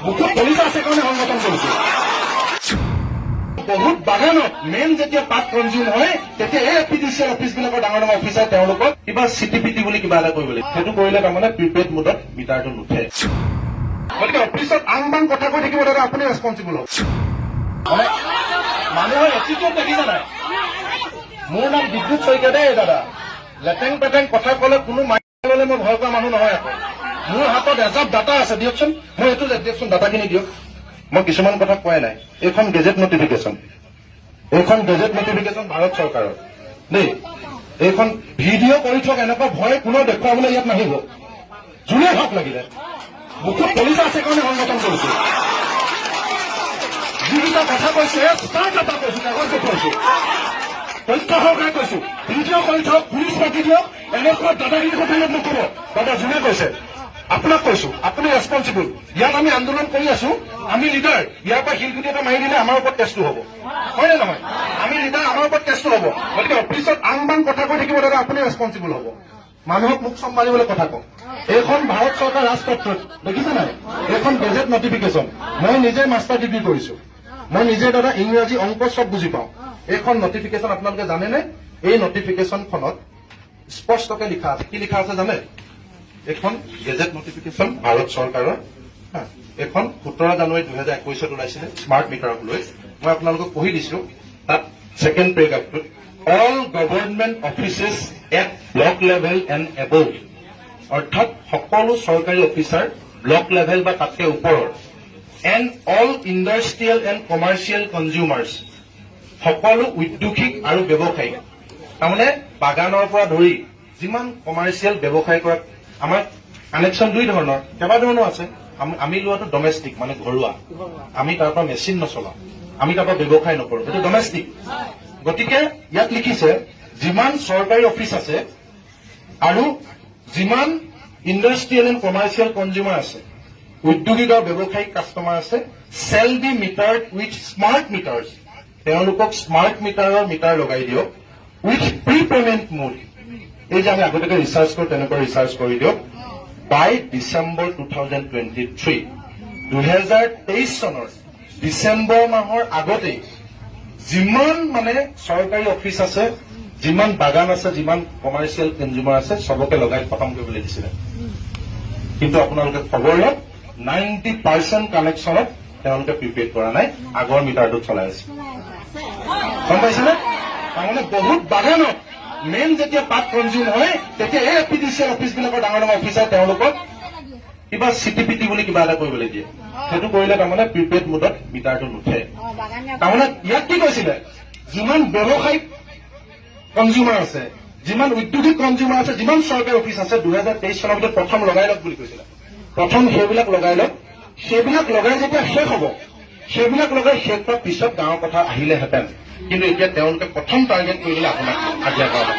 বুকুত কলিজা আছে কাৰণে সংগঠন কৰিছো। বহুত বাগানত মেইন যেতিয়া পাত কনজিউম হয়, তেতিয়া এই এপিডিচিএল অফিচবিলাকৰ ডাঙৰ ডাঙৰ অফিচাৰ, তেওঁলোকক কিবা চিটিপিটি বুলি কিবা এটা কৰিব লাগিব। সেইটো কৰিলে তাৰমানে প্ৰিপেইড মোডত মিটাৰটো নুঠে। গতিকে অফিচত আং বাং কথা কৈ থাকিব, দাদা, আপুনি ৰেচপনচিবল হ'ব। মানে মানুহৰ এটিটিউড দেখিছে নাই? মোৰ নাম বিদ্যুৎ শইকীয়া দেই দাদা। লেটেং পেটেং কথা ক'লে কোনো মাৰিলে মই ভয় কৰা মানুহ নহয় আকৌ। মোৰ হাতত এজাপ ডাটা আছে, দিয়কচোন। মই এইটো যে দিয়কচোন, ডাটাখিনি দিয়ক। মই কিছুমান কথা কোৱাই নাই। এইখন গেজেট নটিফিকেশ্যন, এইখন গেজেট নটিফিকেশ্যন ভাৰত চৰকাৰৰ দেই। এইখন ভিডিঅ' কৰি থওক। এনেকুৱা ভয় কোনো দেখুৱাবলৈ ইয়াত নাহিব, যোনে হওক লাগিলে। বুকুত কলিজা আছে কাৰণে সংগঠন কৰিছো। যিকেইটা কথা কৈছে, তাৰ কথা কৈছো, কাগজ দেখুৱাইছো, তথ্য সহকাৰে কৈছো। ভিডিঅ' কৰি থওক, পুলিচ মাতি দিয়ক। এনেকুৱা দাদাগিৰি কথা ইয়াত নক'ব দাদা। যোনে কৈছে, আপোনাক কৈছো, আপুনি ৰেচপনচিবল। ইয়াত আমি আন্দোলন কৰি আছো, আমি লিডাৰ। ইয়াৰ পৰা শিলগুটি এটা মাৰি দিলে আমাৰ ওপৰত কেছটো হ'ব, হয় নে নহয়? আমি লিডাৰ, আমাৰ ওপৰত কেছটো হ'ব। গতিকে অফিচত আং বাং কথা কৈ থাকিব, দাদা, আপুনি ৰেচপনচিবল হ'ব। মানুহক মুখ চম্ভালিবলৈ কথা কওক। এইখন ভাৰত চৰকাৰ ৰাজপত্ৰ দেখিছে নাই? এইখন গেজেট নটিফিকেশ্যন। মই নিজে মাষ্টাৰ ডিগ্ৰী কৰিছো। মই নিজে দাদা ইংৰাজী, অংক চব বুজি পাওঁ। এইখন নটিফিকেশ্যন আপোনালোকে জানেনে? এই নটিফিকেশ্যনখনত স্পষ্টকে লিখা আছে। কি লিখা আছে জানে? এইখন গেজেট নটিফিকেশ্যন ভাৰত চৰকাৰৰ, হা, এইখন 17 জানুৱাৰী 2021ত ওলাইছিলে স্মাৰ্ট মিটাৰক লৈ। মই আপোনালোকক পঢ়ি দিছো। তাত second পেৰেগ্ৰাফটোত "all government offices at block level and above", অৰ্থাৎ সকলো চৰকাৰী অফিচাৰ ব্লক লেভেল বা তাতকৈ ওপৰৰ, and all industrial and commercial consumers, সকলো উদ্যোগিক আৰু ব্যৱসায়িক, তাৰমানে বাগানৰ পৰা ধৰি যিমান কমাৰ্চিয়েল ব্যৱসায় কৰা। আমাৰ কানেকশ্যন দুই ধৰণৰ, কেইবা ধৰণৰ আছে। আমি লোৱাটো ডমেষ্টিক, মানে ঘৰুৱা। আমি তাৰ পৰা মেচিন নচলাওঁ, আমি তাৰ পৰা ব্যৱসায় নকৰো, সেইটো ডমেষ্টিক। গতিকে ইয়াত লিখিছে, যিমান চৰকাৰী অফিচ আছে আৰু যিমান ইণ্ডাষ্ট্ৰিয়েল এণ্ড কমাৰ্চিয়েল কনজিউমাৰ আছে, উদ্যোগিক আৰু ব্যৱসায়িক কাষ্টমাৰ আছে, shall be metered with smart meters, তেওঁলোকক স্মাৰ্ট মিটাৰৰ মিটাৰ লগাই দিয়ক, উইথ প্ৰি পেমেণ্ট মোড, এই যে আমি আগতীয়াকৈ ৰিচাৰ্জ কৰোঁ, তেনেকুৱা ৰিচাৰ্জ কৰি দিয়ক, by December 2023। 2023 চনৰ ডিচেম্বৰ মাহৰ আগতেই যিমান মানে চৰকাৰী অফিচ আছে, যিমান বাগান আছে, যিমান কমাৰ্চিয়েল কনজিউমাৰ আছে, চবকে লগাই খতম কৰিবলৈ দিছিলে। কিন্তু আপোনালোকে খবৰ লওক, 90% কানেকশ্যনত তেওঁলোকে প্ৰিপেইড কৰা নাই, আগৰ মিটাৰটোত চলাই আছে। গম পাইছেনে? তাৰমানে বহুত বাগানত মেইন যেতিয়া পাত কনজিউম হয়, তেতিয়া এই এপিডিচিএল অফিচবিলাকৰ ডাঙৰ ডাঙৰ অফিচাৰ, তেওঁলোকক কিবা চিটিপিটি বুলি কিবা এটা কৰিবলৈ দিয়ে। সেইটো কৰিলে তাৰমানে প্ৰিপেইড মোডত মিটাৰটো নুঠে। তাৰমানে ইয়াত কি কৈছিলে? যিমান ব্যৱসায়িক কনজিউমাৰ আছে, যিমান উদ্যোগিক কনজিউমাৰ আছে, যিমান চৰকাৰী অফিচ আছে, 2023 চনৰ ভিতৰত প্ৰথম লগাই লওক বুলি কৈছিলে। প্ৰথম সেইবিলাক লগাই লওক। সেইবিলাক লগাই যেতিয়া শেষ হ'ব, সেইবিলাক লগাই শেষ হোৱাৰ পিছত গাঁৱৰ কথা আহিলেহেঁতেন। কিন্তু এতিয়া তেওঁলোকে প্ৰথম টাৰ্গেট কৰি দিলে আপোনাক, হাজিৰা কৰা।